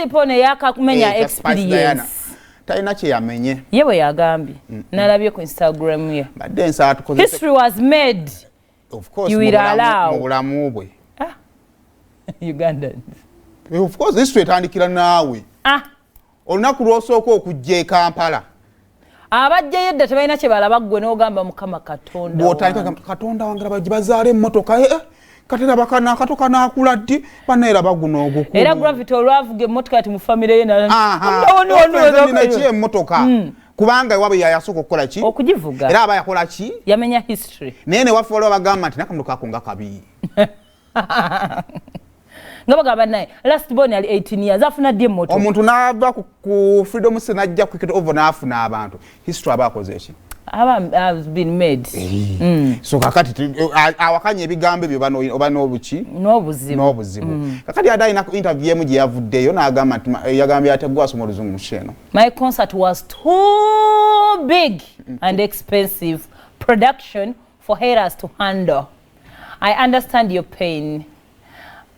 Tipo ne yakakumenya Eh, Spice Diana. experience. Talina kye yamenye. Ye bwe yagambye, nalabye ku Instagram ye. Badde nsaba tukozese History was made. Of course, You mu will allow. mu bulamu bwe. Ah. Ugandans. Of course, history etandikira naawe. Ah. Olunaku lw'osooka okujja e Kampala. Abajjayo edda tebalina kye balaba, ggwe n'ogamba, Mukama Katonda Bw'otandika wange. Katonda wange, laba gye bazaala emmotoka, kati laba kano akato kanaakula ddi, bannaye, guno ogukulu. Era Gravity olwavuga emmotoka ati mu famire ye Aha. Nina ki emmotoka, kubanga ewaabwe yayasooka okukola ki? Okugivuga. Era aba yakola ki? Yamenya history. Naye ne waffe waliwo bagamba nti nakamotoka ako nga kabi. Nga bagamba naye last born ali 18 years, afuna ddi emmotoka? Omuntu n'ava ku Freedom City n'ajja Cricket Oval n'afuna abantu, history aba akoze eki? Aba has been made. So kakati awakanya ebigambo ebyo, oba n'obuki? N'obuzibu. N'obuzibu. Kakati ate alina interview emu gye yavuddeyo n'agamba nti yagambye ate gwasoma oluzungu musheeno. My concert was too big and expensive production for haters to handle. I understand your pain.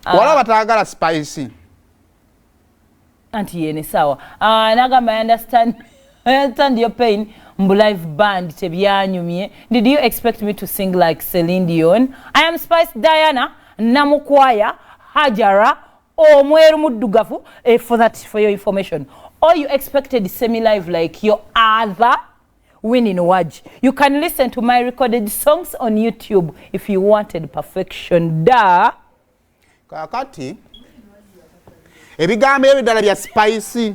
Waliwo bataagala Spice. Anti yene sawa. Nagamba I understand your pain. Mbu live band tebyanyumye. Did you expect me to sing like Celine Dion? I am Spice Diana Namukwaya Hajara omweru muddugavu. For that, for your information. Or you expected semi live like your other Winnie Nwagi? You can listen to my recorded songs on YouTube if you wanted perfection. Da. Kakati ebigambo ebyo ddala bya Spice,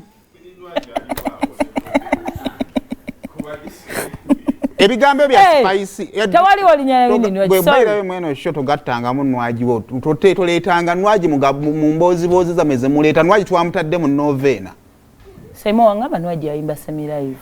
ebigambo ebya Hey, Spice. Tewaliwo linnya lya Winnie Nwagi, Bwe sorry. bayirayo mweno sho, togattangamu Nwagiwo, toleetanga Nwagi mu mbooziboozi zammwe zemuleeta. Nwagi twamutadde mu novena. Semo wangamba Nwagi yayimba semi live.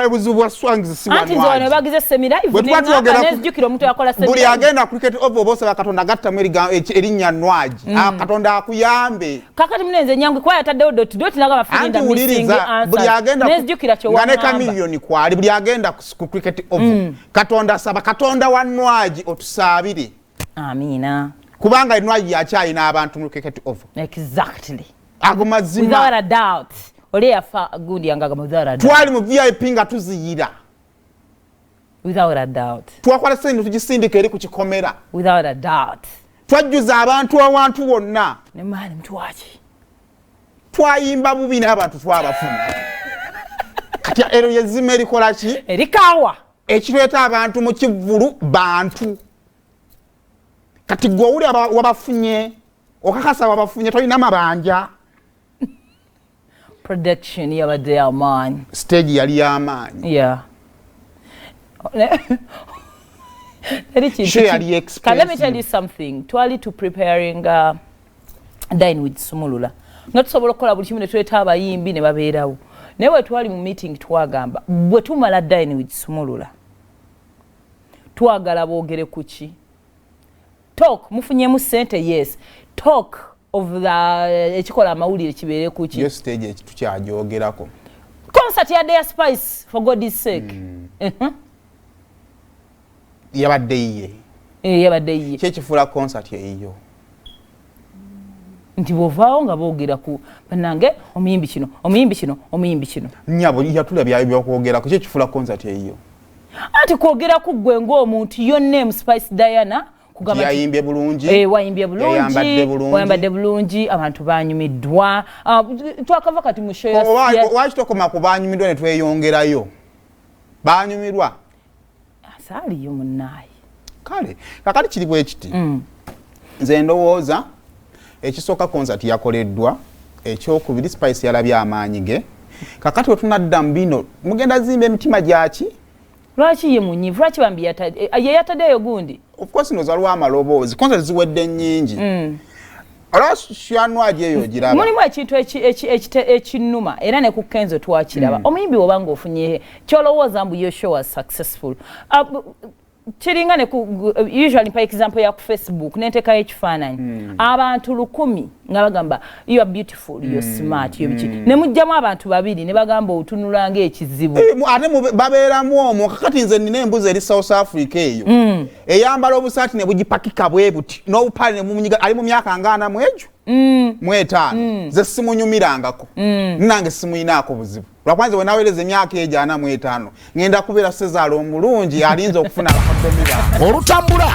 Buzibu bwa Swangz, si bwa Anti nze wano Nwagi. bagize semi live Bwe tuba neŋŋamba twogera nenzijukira omuntu yakola semi buli live. agenda Cricket Oval oba osaba Katonda gattamu erinnya Nwagi. Ah, Katonda akuyambe. Kakati munenze nyangu kuba yataddewo dot dot, nagamba Anti filinda missing wuliriza, buli answers. agenda Nenzijukira kye nga ne waŋŋamba. Kamiliyoni kwali, buli agenda ku Cricket Oval, Katonda, saba Katonda wa Nwagi otusaabire. Amiina. Kubanga Nwagi yakyalina abantu mu Cricket Oval. Exactly. Ago mazima. Without a doubt. Oli yafa gundi yangagamba without a doubt. Twali mu VIP nga tuziyira. Without a doubt. Twakola sente tugisindika eri ku kikomera. Without a doubt. Twajjuza abantu awantu wonna. Ne maani mutwaki. Twayimba bubi naye abantu twabafuna. Kati ero yezima erikola ki? Erikawa. Ekireeta abantu mu kivvulu bantu. Kati gwe owuli wabafunye, okakasa wabafunye, tolina mabanja. Production yabadde y'amaanyi. Stage yali y'amaanyi. Yeah. Teri kintu Show yali Ka, let me tell expensive. you something. Twali to preparing Dine with Sumulula. Nga tusobola okukola buli kimu ne tuleeta abayimbi ne babeerawo. Naye bwe twali mu meeting twagamba bwe tumala Dine with Sumulula, twagala boogere ku ki? Talk mufunyemu ssente, yes. Talk of the ekikola amawulire kibeere ku ki? Yo stage eki tukyagyogerako. Concert yadde ya Spice, for God's sake. Yabadde yiye. Eh, yabadde yiye. Kyekifuula concert eyiyo. Nti bw'ovaawo nga boogera ku bannange omuyimbi kino, omuyimbi kino, omuyimbi kino. Nyabo, yatula byakwogerako, kyekifuula concert eyiyo. Anti kwogera ku ggwe ng'omuntu, your name Spice Diana, kugamba nti Yayimbye bulungi. Eh, wayimbye bulungi. Yayambadde bulungi. Wayambadde bulungi, abantu banyumiddwa. Ah, twakava kati mu show Waki tokoma ku banyumiddwa ne tweyongerayo banyumirwa? Saaliyo munnaaye. Kale kakati kiri bwe kiti. Nze ndowooza ekisooka concert yakoleddwa, ekyokubiri Spice yalabye amaanyi ge. Kakati wetunadda mu bino, mugenda zimba emitima gyaki? Lwaki ye munyiivu? Lwaki bambi ye yataddeyo gundi? Of course, ndowooza waliwo amaloboozi, concert ziwedde nnyingi, olwa shanwagi eyo ogiraba. Mulimu ekintu ekinnuma, era ne ku Kenzo twakiraba. Omuyimbi bw'oba ng'ofunye kyolowooza mbu your show was successful, Kiringa ne usually mpa example ya ku Facebook, nentekayo ekifaananyi, abantu 1000 nga bagamba, "You are beautiful, you are smart," you biki, ne mujjamu abantu babiri ne bagamba, "Otunula ng'ekizibu." Eh, ate babeeramu omwo. Kakati nze nina embuzi eri South Africa eyo, eyambala obusaati ne bugipakika bwe buti n'obupale ne bumunyiga, ali mu myaka nga 40 mu egyo mu 50. Nze simunyumirangako, nange simuyinaako buzibu, lwakwanze we naweereza emyaka egyo 45, ŋŋenda kubeera sezaala omulungi alinza okufuna abakadomi bange. Olutambula,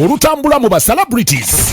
olutambula mu ba celebrities.